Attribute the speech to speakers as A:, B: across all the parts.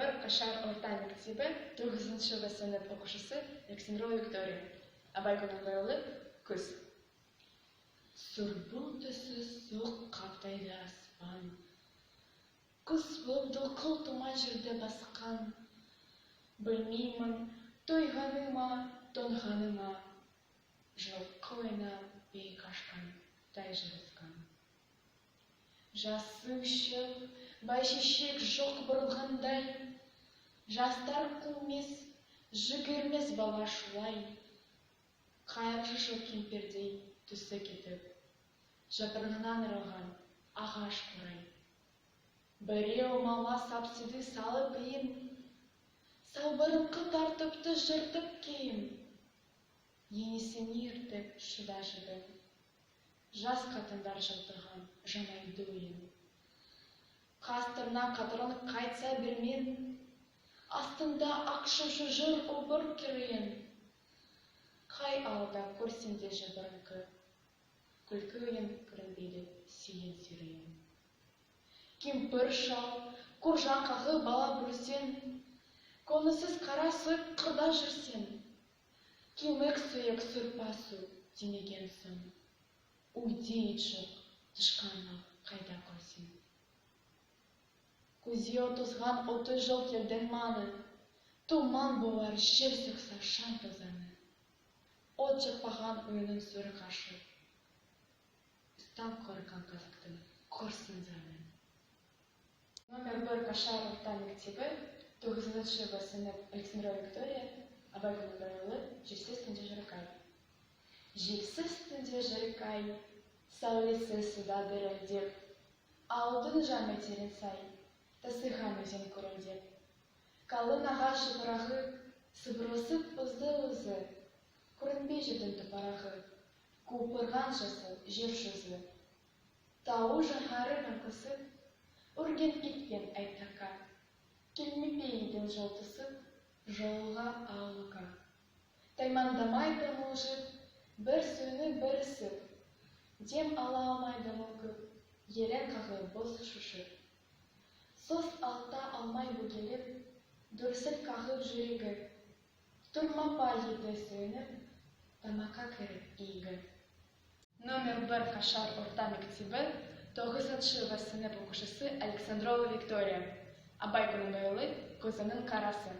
A: 1 Қашар орта мектебі 9 В сынып оқушысы Александрова Виктория. Абай Құнанбайұлы «Күз». Сұр бұлт түсі суық қаптайды аспан. Күз болып дылқыл тұман жерді басқан. Білмеймін, тойғаны ма, тоңғаны ма, жылқы ойнап би қашқан тай жарысқан. Жасы ұшып, бәйшешек жоқ бұрылғандай, жастар қумес, жүгірмес бала шулай. Қайыршы жоқ кемпірдей түсі кетіп, жапырағынан арылған ағаш қурай. Біреу мала сапсиды салып иін, салбырыңқы тартыпты жыртып киім. Енесіне ертіп шыда жібін, жас қатындар жалтырған жамайды ойын. Қас тырнақ қатырын қайтса бермен, астында ақ шымшы жүр обыр керуен. Қай ауылда көрсем де жабырыңқы, күлкі ойын көрінбейді сүйен сүйрейін. Кемпір шал, қоржан қағып бала бүрсең, көңілсіз қара сойып қырда жүрсең, кемік сүйек сорпа су демеген соң, үйде ит жоқ, тышқан қайда көрсең. Күзде тозған 30 жыл елдің маңы, тұман болар жел соқса шаң тозаңы. От жақпаған үйінің сұры қашып, ұстан қорыққан қазақтың құрсын заңы. Номер 1 Қашар орта мектебі, 9 В сынып Александрова Виктория, Абай Құнанбайұлы «Желсіз түнде жырық ай». Желсіз түнде жырық ай, сәулесі суда дірілдеп, ауылдың жаны терең сай, тасыған өзен күрілдеп. Қалың ағаш жапырағы сыбырласып ызы-ызы, көрінбей жердің топырағы, құлпырған жасыл жер жүзі. Тауы жаһары марқысып, үрген ит пен айтақа, келмей пе еді жалтысып жолға ауылға. Таймаңдамай тамылжып, бір сөніп, бір ісіп, дем ала алмайды мүлгіп, елең қағып боз шошып. Сөз алта алмай бөгеліп, дүрсіл қағып жүрегі, тұрмап па еді сүйініп, тамаққа кіріп игі. Номер 1 Қашар орта мектебі, 9 В сынып оқушысы Александрова Виктория. Абай Құнанбайұлы «Көзімнің қарасы».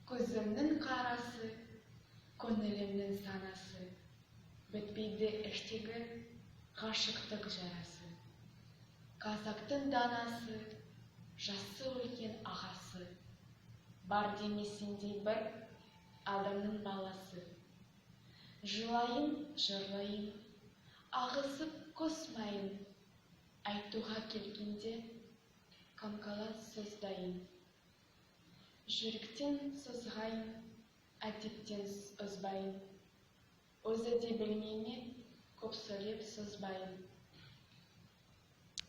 A: Көзімнің қарасы, көңілімнің санасы, бітпейді іштегі ғашықтық жарасы. Қазақтың данасы, жасы үлкен ағасы, бар демесеңдей бір адамның баласы. Жылайын, жырлайын, ағызып көз майын, айтуға келгенде қамқала сөз дайын. Жүректен созғайын, әдептен озбайын, өзі де білмей ме, көп сөйлеп созбайын.